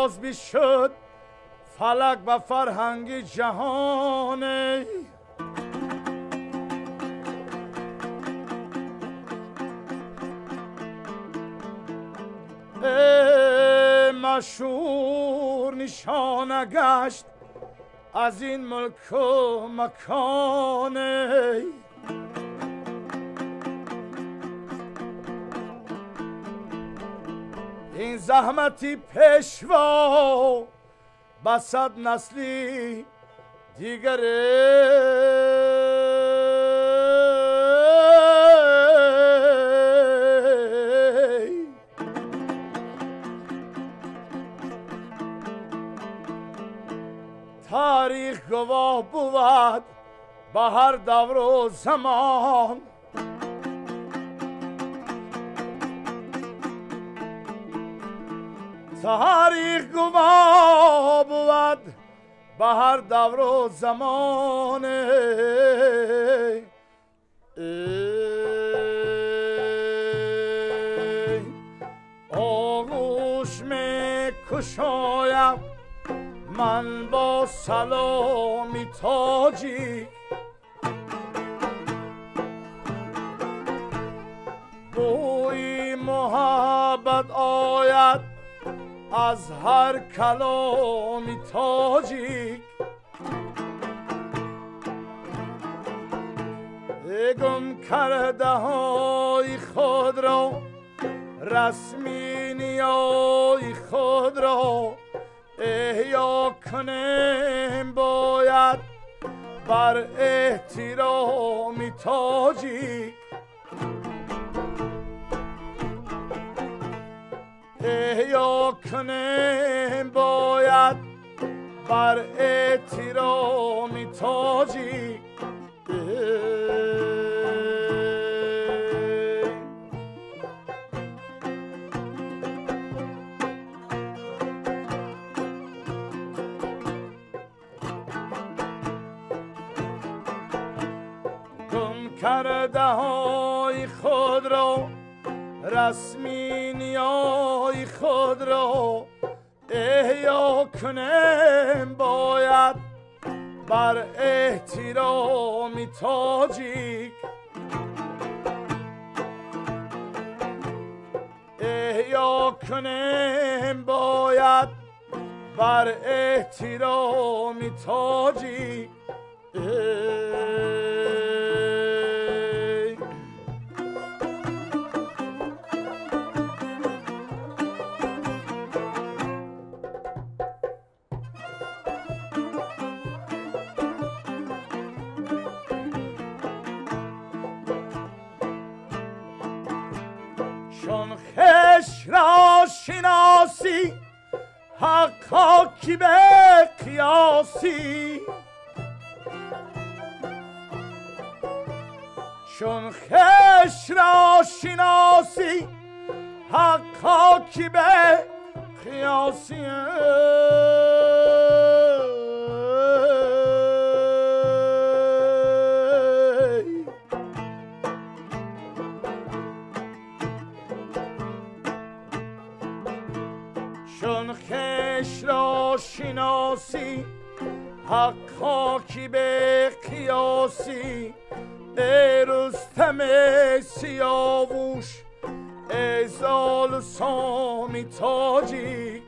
باز بشد فلک به فرهنگ جهان. ای مشهور نشانه گشت از این ملک و مکان. این زحمتی پیشوا بسد نسلی دیگر. تاریخ گواه بود به هر دور و زمان. تاریخ گواه بود به هر دور و زمان. آغوش می کشایم من با سلامی تاجیک، بوی محبت آید از هر کلامی تاجیک. گم کرده های خود را، رسمی نیای خود را احیا کنیم باید بر احترام تاجیک. احیا کنیم باید بر احترام تاجیک. کرده های خود را، رسمی نیای خود را احیا کنیم باید بر احترام تاجیک. احیا کنیم باید بر احترام تاجیک. چون خویش را شناسی حقا کی به قیاسی، چون خویش را شناسی حقا کی به قیاسی. چون خویش را شناسی حقا کی به قیاسی. ای رستم سیاووش، ای زال سامی تاجیک.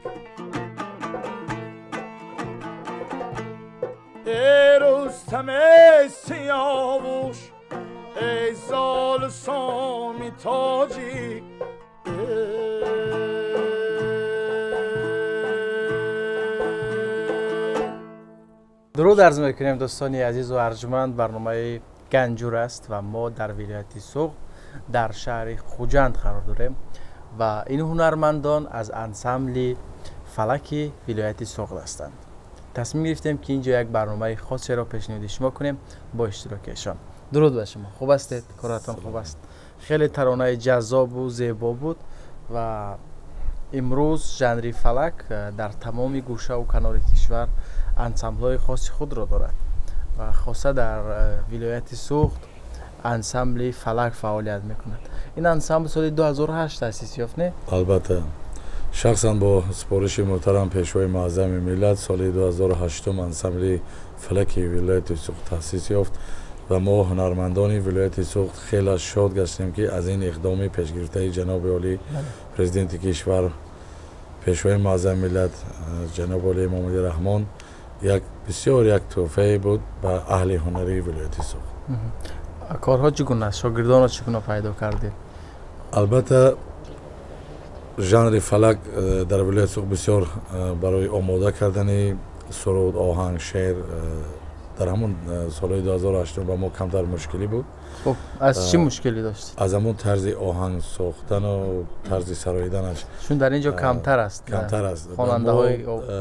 ای رستم سیاووش، ای زال سامی تاجیک. درود عرض میکنیم دوستان عزیز و ارجمند. برنامه گنجور است و ما در ولایت سغد در شهر خوجند قرار داریم و این هنرمندان از انسامبل فلک ولایت سغد هستند. تصمیم گرفتیم که اینجا یک برنامه خاصی را پیشنهاد شما کنیم با اشتراک ایشان. درود بر شما، خوب هستید؟ کارتان خوب است؟ خیلی ترانه جذاب و زیبا بود و امروز ژانر فلک در تمام گوشه و کنار کشور انسامبل‌های خاص خود را دارد و خاصه در ولایت سغد انسامبل فلک فعالیت میکند. این انسامبل سال 2008 تأسیس یافت، نه؟ البته Шахсан бо супориши муҳтарам Пешвои Муаззами миллат соли 2008 ансамбли фалаки вилояти Суғд таъсис ёфт ва мо ҳунармандони вилояти Суғд хеле шод гаштем, ки аз ин иқдоми пешгирифтаи ҷаноби олӣ Президенти кишвар, Пешвои Муаззами миллат ҷаноби олӣ Эмомалӣ Раҳмон як бисёр як тӯҳфае буд ба аҳли ҳунари вилояти Суғд. Корҳо чӣ гуна аст? Шогирдонро чӣ гуна пайдо кардед? Албатта, жанри фалак дар вилояти Суғд бисёр барои омода кардани суруд, оҳанг, шеър дар ҳамон солҳои 2008 ба мо камтар мушкилӣ буд. Хуб, аз чӣ мушкилӣ доштед? Аз ҳамон тарзи оҳанг сохтану тарзи сароиданаш. Чун дар ин ҷо камтар аст. Камтар аст. Хонандаҳои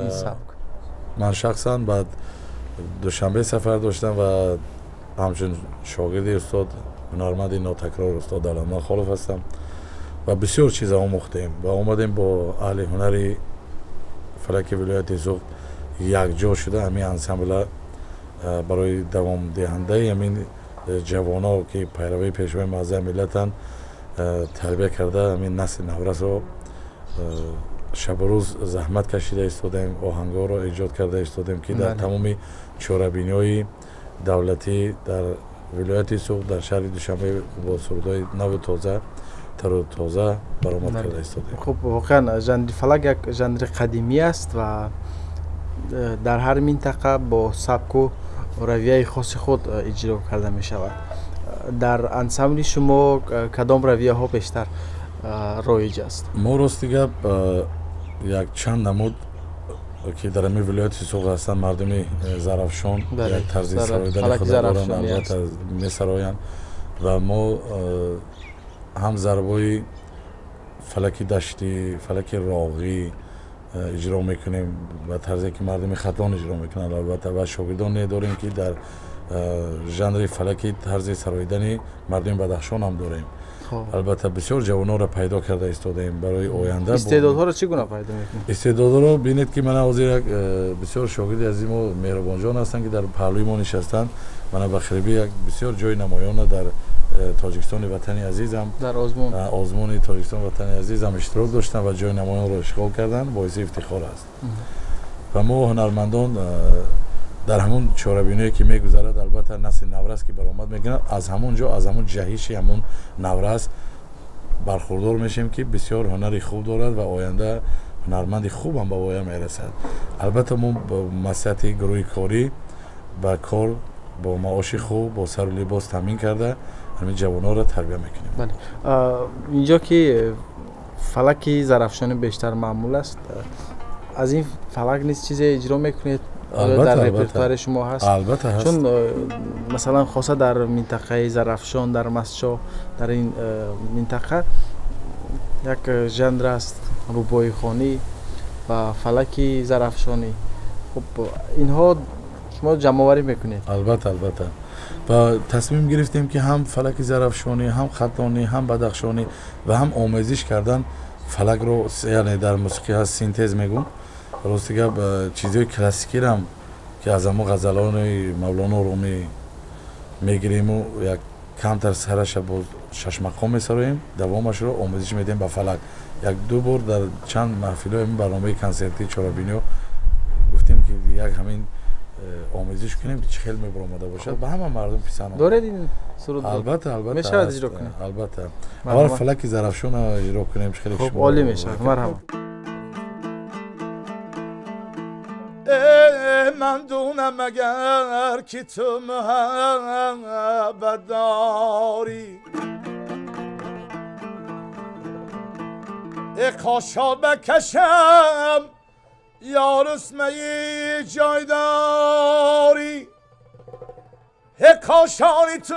ин сабк. Ман шахсан ба Душанбе сафар доштам ва ҳамчун шогирди устод, ҳунарманди нотакрор устод Давлатман Холов ҳастам ва бисёр чиз омӯхтем ва омадем бо аҳли ҳунари фалаки вилояти Суғд якҷо шуда ҳамин ансамбла барои давомдиҳандаи ҳамин ҷавоно, ки пайравии Пешвои Муаззами миллатанд, тарбия карда ҳамин насли наврасро шабу рӯз заҳмат кашида истодаем, оҳангҳоро эҷод карда истодем, ки дар тамоми чорабиниҳои давлатӣ дар вилояти Суғд, дар шаҳри Душанбе бо сурудҳои наву тоза, тару тоза баромад карда истодем. Хуб, воқеан жанри фалак як жанри қадимӣ аст ва дар ҳар минтақа бо сабку равияи хоси худ иҷро карда мешавад. Дар ансамбли шумо кадом равияҳо бештар роиҷ аст? Мо, рости гап, як чанд намуд, ки дар ҳамин вилояти Суғд ҳастанд, мардуми Зарафшон як тарзи сароидани худа доранд, албатта месароянд ва мо ҳам зарбои фалаки даштӣ, фалаки роғӣ иҷро мекунем ба тарзе ки мардуми Хатлон иҷро мекунанд, албатта, ва шогирдоне дорем, ки дар жанри фалаки тарзи сароидани мардуми Бадахшон ҳам дорем. Албатта, бисёр ҷавононро пайдо карда истодаем барои оянда. Истеъдодҳоро чӣ гуна пайдо мекунед? Истеъдодҳоро бинед, ки мана ҳозир як бисёр шогирди азизи мо Меҳрубонҷон ҳастанд, ки дар паҳлӯи мо нишастанд. Мана ба хирбӣ як бисёр ҷои намоёна дар Тоҷикистони ватани азизам, дар озмун, озмуни Тоҷикистон ватани азизам иштирок доштанд ва ҷои намоёнро ишғол карданд, боиси ифтихор аст. Ва мо ҳунармандон дар ҳамон чорабиное ки мегузарад, албатта, насли наврас ки баромад мекунад, аз ҳамон ҷо, аз ҳамон ҷаҳиши ҳамон наврас бархурдор мешем, ки бисёр ҳунари хуб дорад ва оянда ҳунарманди хубам ба воя мерасад. Албатта, мо бо маслиҳати гурӯҳи корӣ ба кор бо маоши хуб, бо сару либос таъмин карда ҳамин ҷавононро тарбия мекунем. Бале, инҷо ки фалаки Зарафшонӣ бештар маъмул аст, аз ин фалак низ чизе иҷро мекунед? Дар репертуари шумо ҳаст? Албатта, ҳаст. Чун масалан хоса дар минтақаи Зарафшон, дар Мастчоҳ, дар ин минтақа як жанр аст, рубоихонӣ ва фалаки Зарафшонӣ. Хуб, инҳо шумо ҷамъоварӣ мекунед? Албатта, албатта, ва тасмим гирифтем, ки ҳам фалаки Зарафшонӣ, ҳам Хатлонӣ, ҳам Бадахшонӣ ва ҳам омезиш кардан фалакро, яъне дар мусиқӣ ҳаст синтез мегӯм. Рости гап, чизҳои классикирам, ки аз ҳамон ғазалони Мавлоно Румӣ мегириму як камтар сараша бо шашмақом месароем, давомашро омезиш медиҳем ба фалак. Як ду бор дар чанд маҳфилҳои ҳамин барномаи консертии чорабиниҳо гуфтем, ки як ҳамин омезиш кунем, ки чӣ хел мебаромада бошад, ба ҳама мардум писанд. Доред ин суруд? Албатта, албатта. Мешавад иҷро кунем? Албатта, аввал фалаки Зарафшона иҷро кунем. Чӣ хеле хуб, олӣ мешавад, марҳамат. من دونم اگر که تو محبت داری، ای کاشا بکشم یار اسمه جای داری، ای کاشانی تو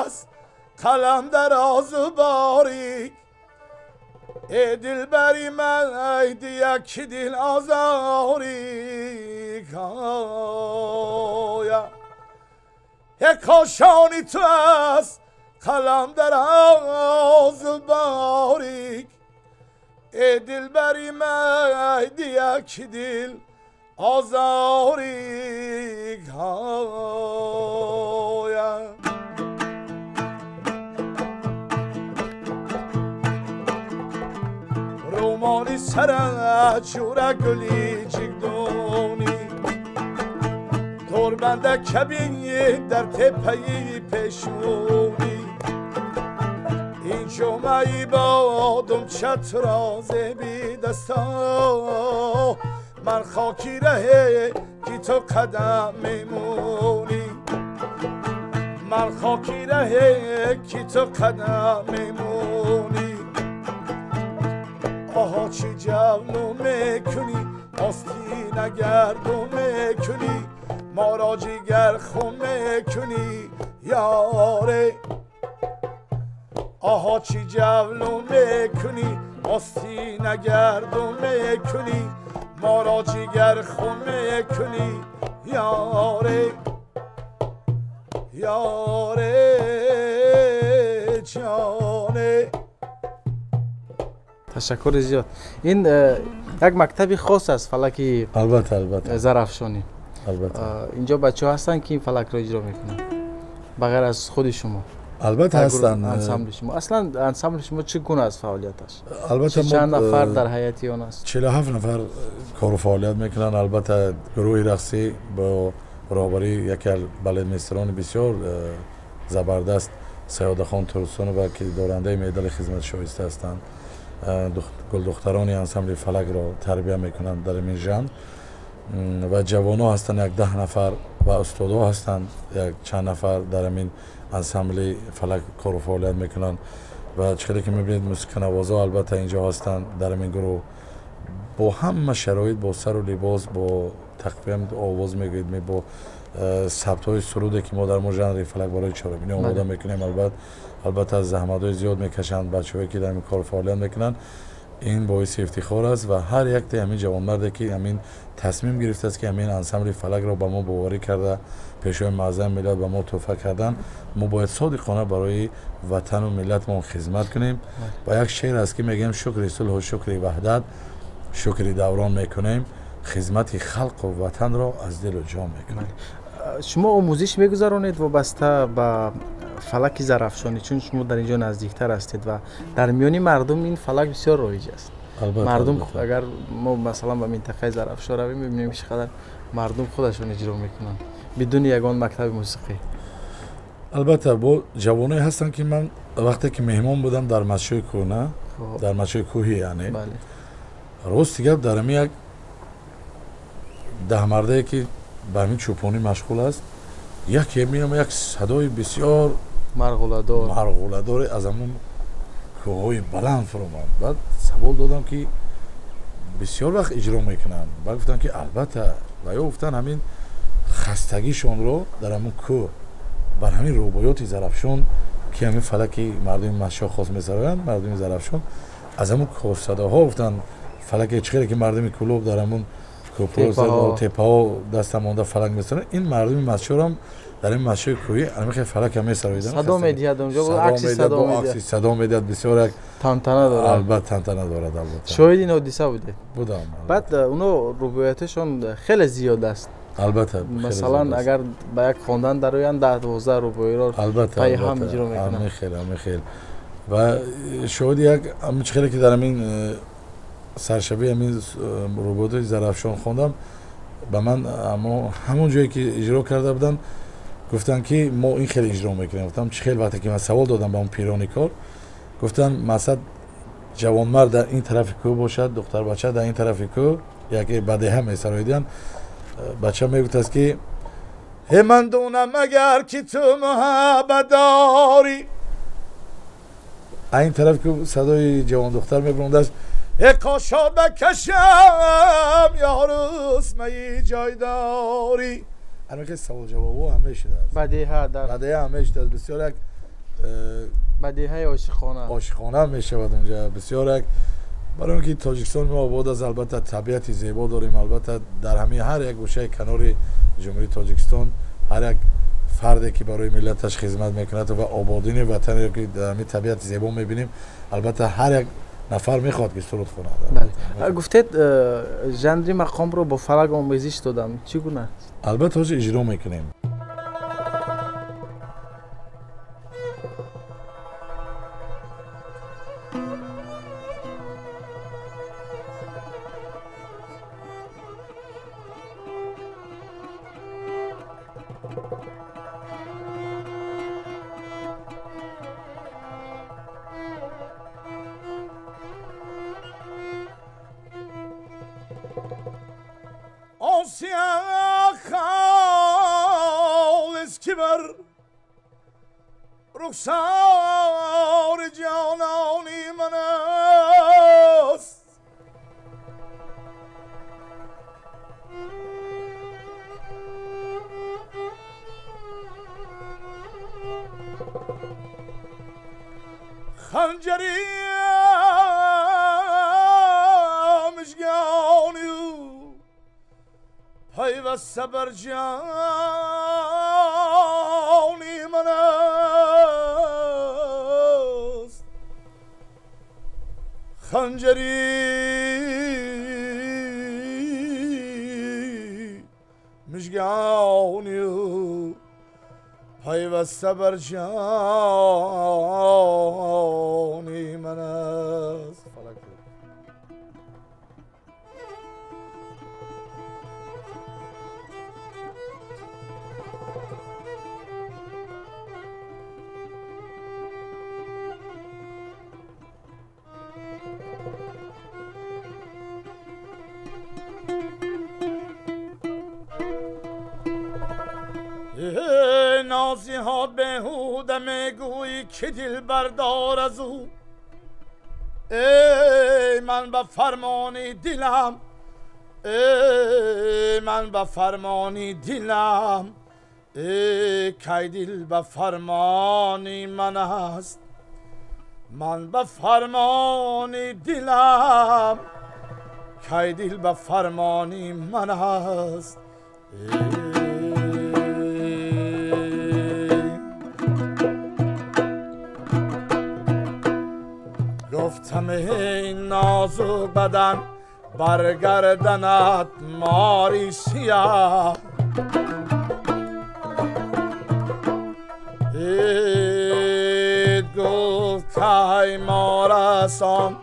از قلم دراز و باریک، ای دلبری من ای یک دل آزاری کایا، ای کاشانی تو از قلم دراز و باریک، ای دلبری من ای یک دل آزاری کایا. رومالی сарат шӯра гули ҷигдонӣ торбанда кабӣ дар теппаи пешонӣ ин ҷомаи бодум чатро зеби даста ман хоки раҳе ки ту қадам мемонӣ ман хоки раҳе ки ту қадам мемонӣ оҳо чӣ ҷавлу мекунӣ остина гардун мекунӣ моро ҷигар хун мекунӣ ёре оҳо чӣ ҷавлу мекунӣ остина гардун мекунӣ моро ҷигар хун мекунӣ ёре ёре ҷоне. Ташаккури зиёд. Ин як мактаби хос аст фалаки албатта албатта Зарафшонӣ. Албатта инҷо бачаҳо ҳастанд ки ин фалакро иҷро мекунанд ба ғайр аз худи шумо? Албатта ҳастанд. Ансамбли шумо аслан ансамбли шумо чӣ гуна аст фаъолияташ? Албатта чанд нафар дар ҳайати он аст? 47 нафар кору фаъолият мекунанд. Албатта гурӯҳи рақсӣ бо роҳбарии яке аз балетмейстерони бисёр забардаст Саёдахон Турсунова ки дорандаи медали хизмати шоиста ҳастанд, гулдухтарони ансамбли фалакро тарбия мекунанд дар ин жанр ва ҷавонҳо ҳастанд як 10 нафар ва устодҳо ҳастанд як чанд нафар дар ин ансамбли фалак кору фаъолият мекунанд ва чӣ хеле ки мебинед мусиқанавозҳо албатта инҷо ҳастанд дар ин гурӯҳ бо ҳама шароит, бо сару либос, бо тақвиям овоз мегӯед, бо сабтҳои суруде ки мо дар мо жанри фалак барои чорабинӣ омода мекунем. Албатта аз заҳматҳои зиёд мекашанд бачаҳое ки дар ин кор фаъолият мекунанд. Ин боиси ифтихор аст ва ҳар якте ҳамин ҷавонмарде ки ҳамин тасмим гирифтааст ки ҳамин ансамбли фалакро ба мо боварӣ карда, пешвои муаззами миллат ба мо тӯҳфа кардан, мо бояд содиқона барои ватану миллатмон хизмат кунем. Ва як шеър аст ки мегӯем шукри сулҳу шукри ваҳдат, шукри даврон мекунем, хизмати халқу ватанро аз дилу ҷон мекунем. Шумо омӯзиш мегузаронед вобаста ба фалаки Зарафшонӣ, чун шумо дар инҷо наздиктар ҳастед ва дар миёни мардум ин фалак бисёр роиҷ аст. Мардум агар мо масалан ба минтақаи Зарафшон равем, мебинем чӣ қадар мардум худашон иҷро мекунанд бидуни ягон мактаби мусиқӣ. Албатта бо ҷавоное ҳастанд ки ман вақте ки меҳмон будам дар масҷиди кӯҳна, дар масҷиди кӯҳӣ, яъне рости гап дар ҳамин як даҳмардае ки ба ҳамин чӯпонӣ машғул аст, яке меоям як садои бисёр марғуладоре аз ҳамон кӯҳҳои баланд фуромад. Баъд савол додам ки бисёр вақт иҷро мекунанд. Баъд гуфтанд ки албатта, ва ё гуфтанд ҳамин хастагишонро дар ҳамон кӯҳ бар ҳамин рубоёти Зарафшон ки ҳамин фалаки мардуми Машо хос месароянд, мардуми Зарафшон аз ҳамон кӯҳсадоҳо гуфтанд фалаке чӣ хеле ки мардуми Кӯлоб дар ҳамон теппаҳо даста монда фалак месароянд, ин мардуми Машорам дар ин масҷиди кӯҳӣ ҳамин хел фалак ҳам месароиданд. Садо медиҳад онҷо, акси садо медиҳад. Акси садо медиҳад, бисёр як тантана дорад. Албатта тантана дорад, албатта. Шоҳиди ин ҳодиса будед? Будам. Баъд оно рубоияташон хеле зиёд аст. Албатта. Масалан агар ба як хондан дароянд 10-12 рубоиро пайи ҳам иҷро мекунанд. Ҳамин хел, ҳамин хел. Ва шоҳиди як ҳамин чӣ хеле ки дар ҳамин саршабии ҳамин рубоиёти Зарафшон хондам, ба ман ҳамон ҷое ки иҷро карда буданд гуфтанд ки мо ин хеле иҷро мекунем. Гуфтам чӣ хел? Вақте ки ман савол додам ба он пирони кор, гуфтанд масад ҷавонмард дар ин тарафи кӯҳ бошад, духтарбача дар ин тарафи кӯҳ, яке бадеҳа месароиданд. Бача мегуфтааст ки э ман донам агар ки ту муҳаббат дорӣ. Ин тараф кӯҳ садои ҷавондухтар мебаромадааст э қошо бакашам ёрусмаи ҷой дорӣ. Ҳамин хел савол ҷавобҳо ҳама шудааст. Бадеҳа дар бадеҳа ҳама шудааст. Бисёр як бадеҳаи ошиқона ошиқона мешавад онҷа. Бисёр як барои он ки Тоҷикистон мо обод аст, албатта табиати зебо дорем, албатта дар ҳамин ҳар як гӯшаи канори Ҷумҳурии Тоҷикистон ҳар як фарде ки барои миллаташ хизмат мекунад ва ободини ватанеро ки дар ҳамин табиати зебо мебинем, албатта ҳар як нафар мехоҳад ки суруд хонад. Бале. Гуфтед жанри мақомро бо фалак омезиш додам. Чӣ гуна? Албатта ҳозир иҷро мекунем. سیاه خالص که بر رخسار جانانی من است. خنجری مشگانی پیوسته بر جانی من است. خنجری مشگانی پیوسته بر جانی من است. نازیهات بهوده میگویی که دل بردار از او، ای من به فرمانی دلم، ای من به فرمانی دلم، ای کی دل به فرمانی من است. من به فرمانی دلم، کی دل به فرمانی من است. گفتم ای نازک بدن برگردنت ماری سیاه، اید گفت کی مارسان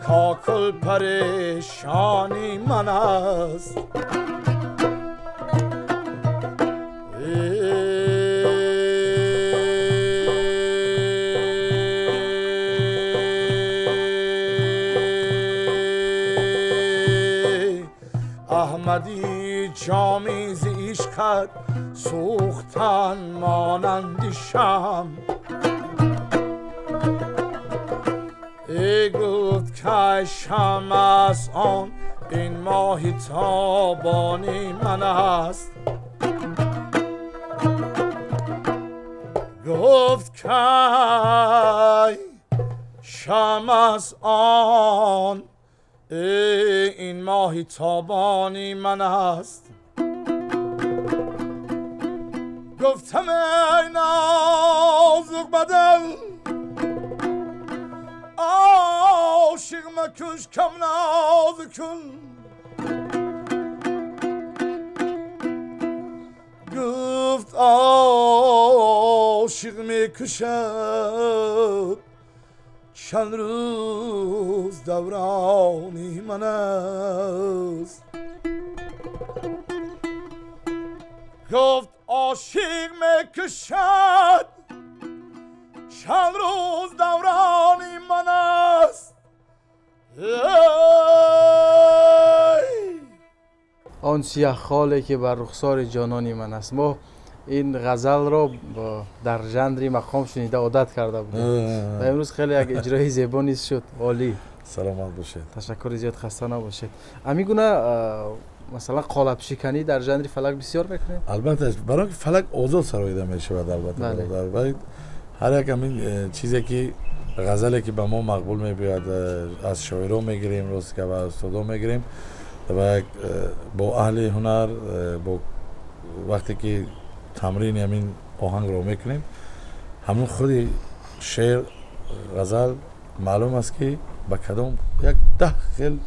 کاکل پریشانی من است. احمدی جامی ز عشقت سوختن مانند شمع، ای گفت که شمع است آن، این ماه تابانی من است. گفت که شمع است آن، این ماه تابانی من است. گفتم ای نازک بدن عاشق مکش کم ناز کن، گفت عاشق میکشد چند روز دورانی من است. گفت عاشق میکشد چند روز دورانی من است. آن سیاه خاله که بر رخسار جانانی من است. ما این غزل را در ژانر مقام شنیده عادت کرده بودیم و امروز خیلی یک اجرای زیبا نیز شد. عالی، سلامت باشید. تشکر زیاد، خسته نباشید. همین گونه مثلا قالب شکنی در ژانر فلک بسیار میکنید؟ البته، برای فلک آزاد سراییده میشود. البته بله. هر یک همین چیزی که غزلی که به ما مقبول میبیاد از شاعران میگیریم، راست که و استادا میگیریم و با اهل هنر با وقتی که تمرین همین آهنگ رو میکنیم، همون خود شعر غزل معلوم است که به کدام یک 10 خیل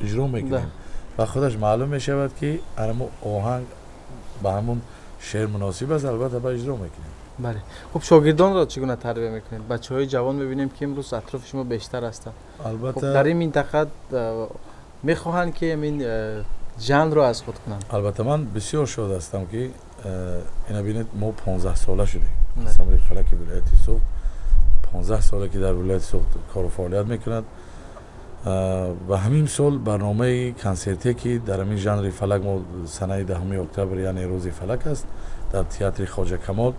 اجرا میکنیم و خودش معلوم میشود که همون آهنگ به همون شعر مناسب است، البته به اجرا میکنیم. بله. خب شاگردان را چگونه تربیه میکنید؟ بچه های جوان میبینیم که امروز اطراف شما بیشتر هستند. البته خب در این منطقه میخواهند که همین ژانر را از خود کنند. البته من بسیار شاد هستم که اینا ببینید ما 15 ساله شدیم. انسامبل فلک ولایت سغد 15 ساله که در ولایت سغد کار و فعالیت میکند Ва ҳамин сол барномаи консерте ки дар ҳамин жанри фалак мо санаи 10 октябр, яъне рӯзи фалак аст, дар театри Хоҷа Камол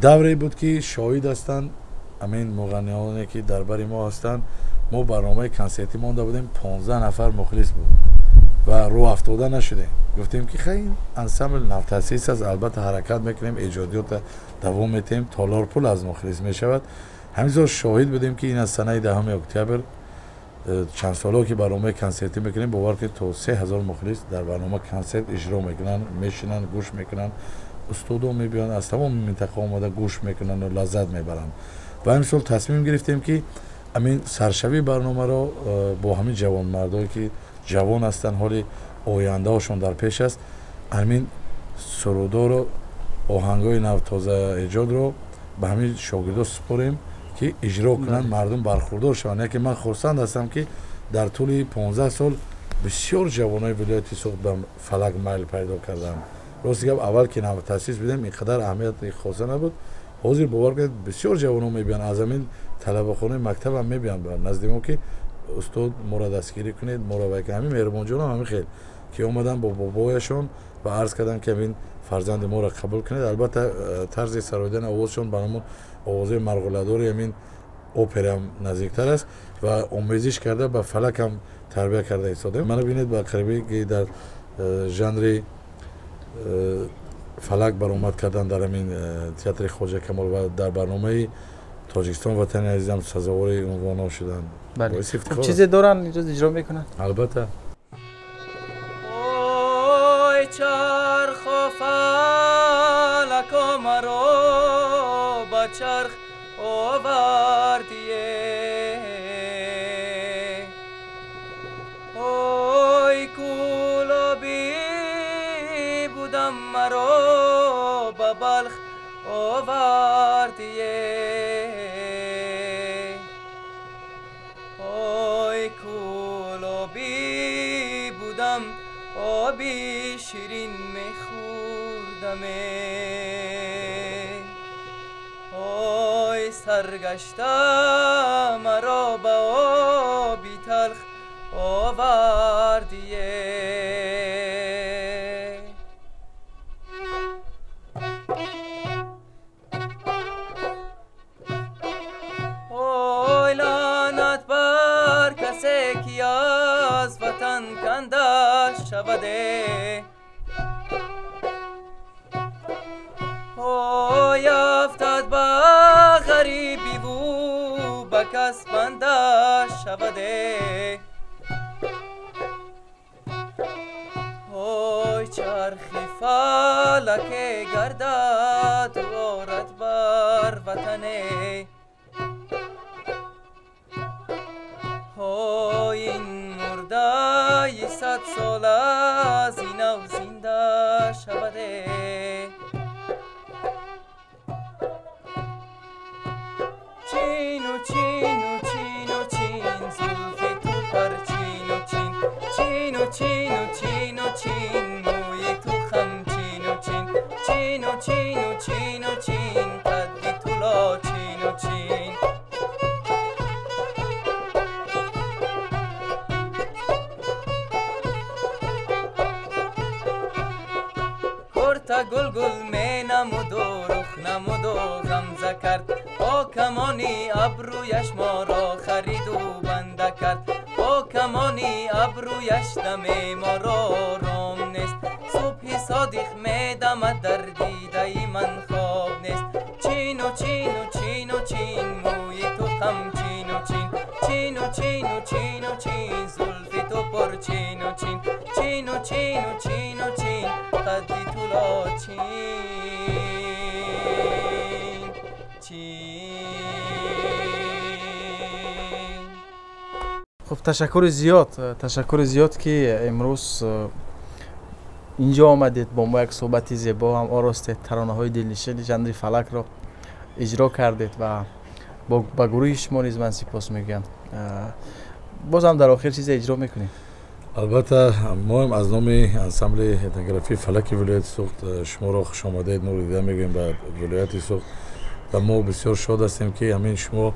давре буд ки шоҳид ҳастанд ҳамин муғанниёне ки дар бари мо ҳастанд. Мо барномаи консертӣ монда будем, 15 нафар мухлис буд ва рӯ афтода нашудем. Гуфтем ки хай, ансамбл навтаъсис аст, албатта ҳаракат мекунем, эҷодиётро давом метиҳем, толор пул аз мухлис мешавад. Ҳамин сол шоҳид будем ки ин аз санаи 10 октябр чанд солҳо ки барномаи консертӣ мекунем, бовар кунед, то 3000 мухлис дар барнома консерт иҷро мекунанд, мешинанд, гӯш мекунанд, устодо мебиёнд, аз тамоми минтақа омада гӯш мекунанду лаззат мебаранд. Ва ҳамин сол тасмим гирифтем ки ҳамин саршавии барномаро бо ҳамин ҷавонмардое ки ҷавон ҳастанд, ҳоли ояндаҳошон дар пеш аст, ҳамин сурудоро, оҳангҳои навтоза эҷодро ба ҳамин шогирдо супорем ки иҷро кунанд, мардум бархурдор шаванд. Яке ман хурсанд ҳастам ки дар тӯли 15 сол бисёр ҷавонои вилояти Суғд ба фалак майл пайдо карданд. Рости гап, аввал ки навтаъсис будем, ин қадар аҳамияти хоса набуд. Ҳозир бовар кунед, бисёр ҷавонон мебиёнд, аз ҳамин талабахонаи мактабам мебиёнд ба назди мо ки устод, моро дастгирӣ кунед, моро вай кунед. Ҳамин меҳрубонҷонам ҳамин хел ки омаданд бо бобояшон ва арз карданд ки ҳамин фарзанди моро қабул кунед. Албатта тарзи сароидани овозшон ба ҳамон овозҳои марғуладори ҳамин операм наздиктар аст ва омезиш карда ба фалакам тарбия карда истодаем. Мана бинед, ба қарибе ки дар жанри фалак баромад кардан дар ҳамин театри Хоҷа Камол ва дар барномаи Тоҷикистон ватани азизам сазовори унвонҳо шуданд. Чизе доранд инҷо иҷро мекунанд? Албатта. Ой чарху фалак маро ба чарх овардие, ой кӯлобӣ будам маро ба Балх овардие, ой кӯлобӣ будам оби ширин мехӯрдаме, ой саргашта маро ба оби талх овардие. Ой лаънат бар касе ки аз ватан канда шаваде, ой афтад ба ғарибиву ба кас банда шаваде, ой чархи фалаке гардад орад бар ватане, ой ин мурдаи садсола зинав зинда шаваде. Чину чину чину чин зулфи ту парчину чин, чину чину чину чин мӯи ту хамчину чин, чину чину чину чин қадди ту лочину чин. Курта гулгул менамуду рух намуду ғамза кард, бо камони абрӯяш моро хариду банда кард, бо камони абрӯяш даме моро ром нест, субҳи содиқ медамад дар дидаи ман хоб нест. Чину чину чину чин мӯи ту қамчину чин, чину чину чину чин зулфи ту пурчину чин, чину чину чину чин қадди ту лочин чин. Хуб, ташаккури зиёд, ташаккури зиёд ки имрӯз инҷо омадед, бо мо як суҳбати зебо ҳам оростед, таронаҳои дилнишини жанри фалакро иҷро кардед ва ба гурӯҳи шумо низ ман сипос мегӯям. Бозам дар охир чизе иҷро мекунем? Албатта, моам аз номи ансамбли этнографии фалаки вилояти Суғд шуморо хушомадед нури дида мегӯем ба вилояти Суғд ва мо бисёр шод ҳастем ки ҳамин шумо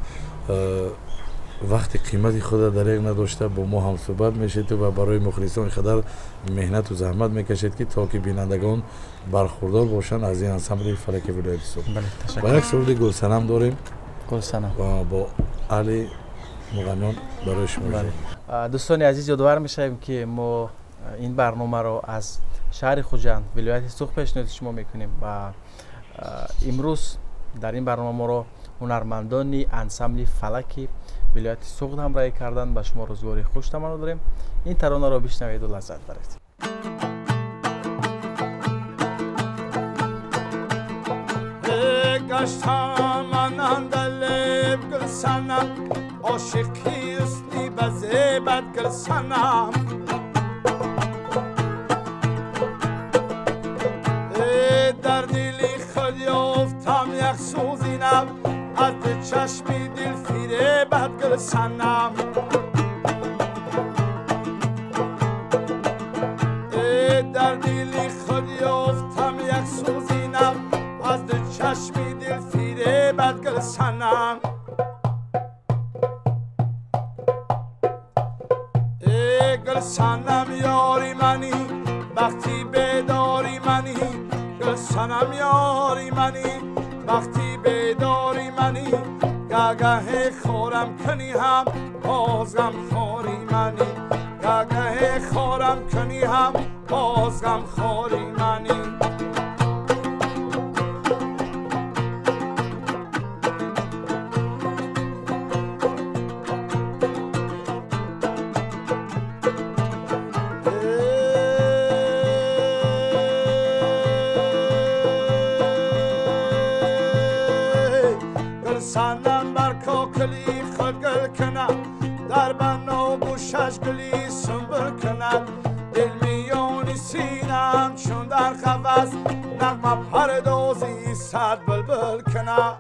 Вақти қимати худа дареғ надошта бо мо ҳамсӯҳбат мешед ва барои мухлисон қадар меҳнату заҳмат мекашед, ки то ки бинандагон бархурдор бошанд аз ин ансамбли Фалаки вилояти Суғд. Ва як суруди Гулсанам дорем бо аҳли муғанниён барои шумо. Дӯстони азиз, ёдовар мешавем, ки мо ин барномаро аз шаҳри Хуҷанд, вилояти Суғд пешниҳоди шумо мекунем ва имрӯз дар ин барнома моро ҳунармандони ансамбли Фалаки вилояти Суғд ҳамроҳӣ карданд. Ба шумо рӯзгори хуш таманно дорем. Ин таронаро бишнаведу лаззат баред. Гаштам анандалеб гулсанам, ошиқи ҳусни ба зебат гулсанам. Дар дили худ ёфтам як сӯзи нав, аз чашми дил фиребат гулсанам. Дар дили худ ёфтам як сӯзи нав, аз чашми дил фиребат гулсанам. Гулсанам ёри мани, бахти бедори мани, гулсанам ёри мани, бахти бедори мани, гагаҳе хорам кунӣ ҳам боз ғамхори мани, гагаҳе хорам кунӣ ҳам боз ғамхори мани. Гулсанам бар кокили худ гул кунад, дар бано гӯшаш гули сунбул кунад. Дил миёни синам чун дар қафас, нағма пардози сад булбул кунад.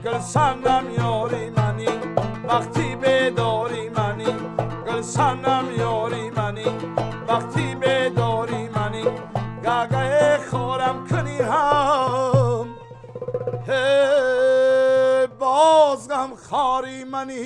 Гулсанам ёри мани, вақти бедори мани, гулсанам ёри мани, вақти бедори мани, гагаҳе хорам кунӣ ҳам боз ғамхори мани.